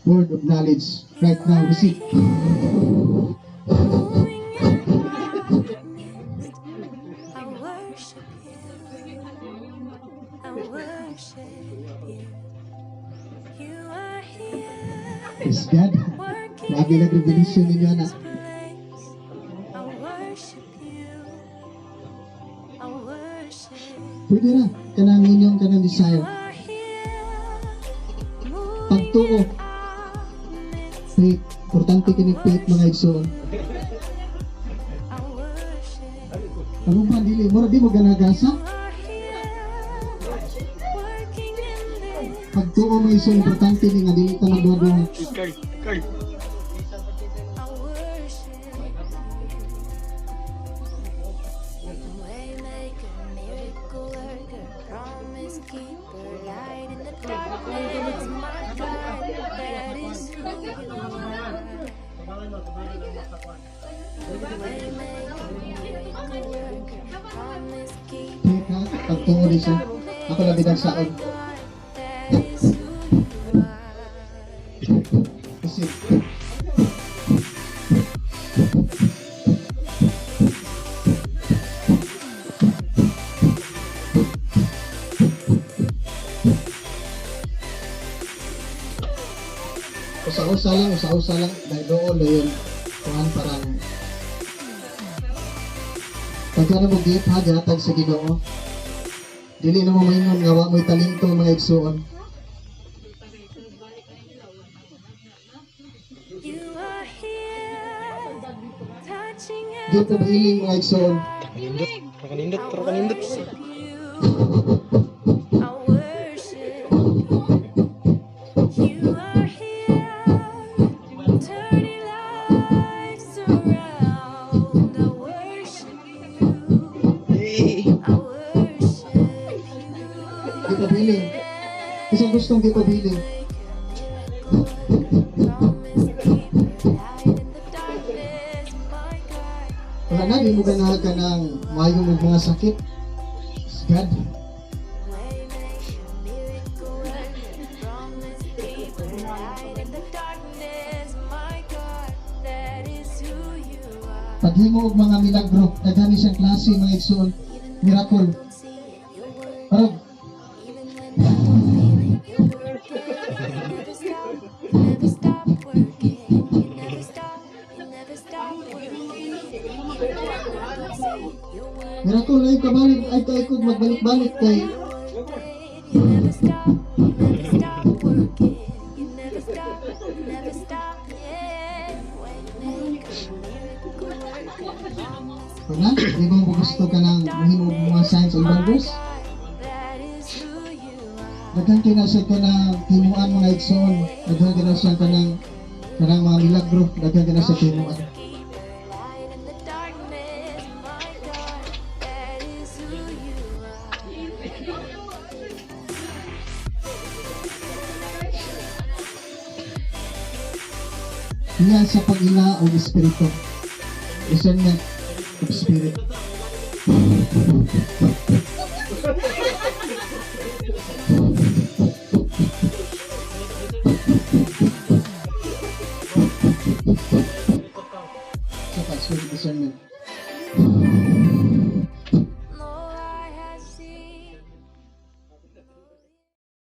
Word of knowledge right now. Receive. Moving in our midst. I worship you. I worship you. You are here, Praise God. Working Grabe in lang revelation ninyo na. This place. I worship you. I worship. Pwede ra. Kanang inyong kanang You desire. Are here, moving Pagtuo. In our midst. Faith. Importante kini faith, mga igsoon. I worship. Ano ba dili? Mura di mo ganagasa? You are here, working in this. Pagtuo, mga igsoon, importante ni nga dili ta magduha-duha. Carl, Carl. I worship you. Waymaker, miracle worker, promise keeper, light in the darkness, my God, that is who you are. Waymaker, miracle worker, promise keeper, Faith ha? Pagtuo di siya. Ako lang binagsaon. my God, that is who you are. Kasi usa-usa lang, usa-usa lang. Dahil doon na yun. Kuhan parang pagka na mo gift ha, gihatag sa Ginoo. Dili na mo maingon nga wa mo'y talento, mga igsuon. You are here, touching Di pa iling, mga igsuon? Kanindot, kanindot, I pero kanindot. Worship you. I worship you. Are here, turning lives around. I worship you. Eh, I worship you. Di pa biling. Kasi gustong di pa biling. Promise keeper, light in the darkness, my God. Wala na, di mo ganahan ka ng maayo mo mga sakit. It's God. Waymaker, miracle worker, promise keeper, light in the darkness, my God, that is who you are. Paghimo og mga milagro, daghan ni siyang klase, mga igsoon. Even Miracle. when I don't see it, you're working. Parang Even when I don't feel it, you're working. You never stop, you never stop working. You never stop, you never stop working. Even when I don't see it, you're working. Miracle ay kabalik ay kay kog magbalik-balik kay You never stop, you never stop working. You never stop, you never stop, yeah. Waymaker, miracle worker, promise Wala, di ba mo gusto ka ng mahimo og mga signs and wonders? that is who you are. Daghan kay na siya ka ng himuan, mga igsoon. Daghan kay na siya ka ng kanang mga milagro. Daghan kay na siya himuan. Keeper, light in the darkness, my God, that is who you are. Niya sa pag-ila og espiritu. Discernment of spirit.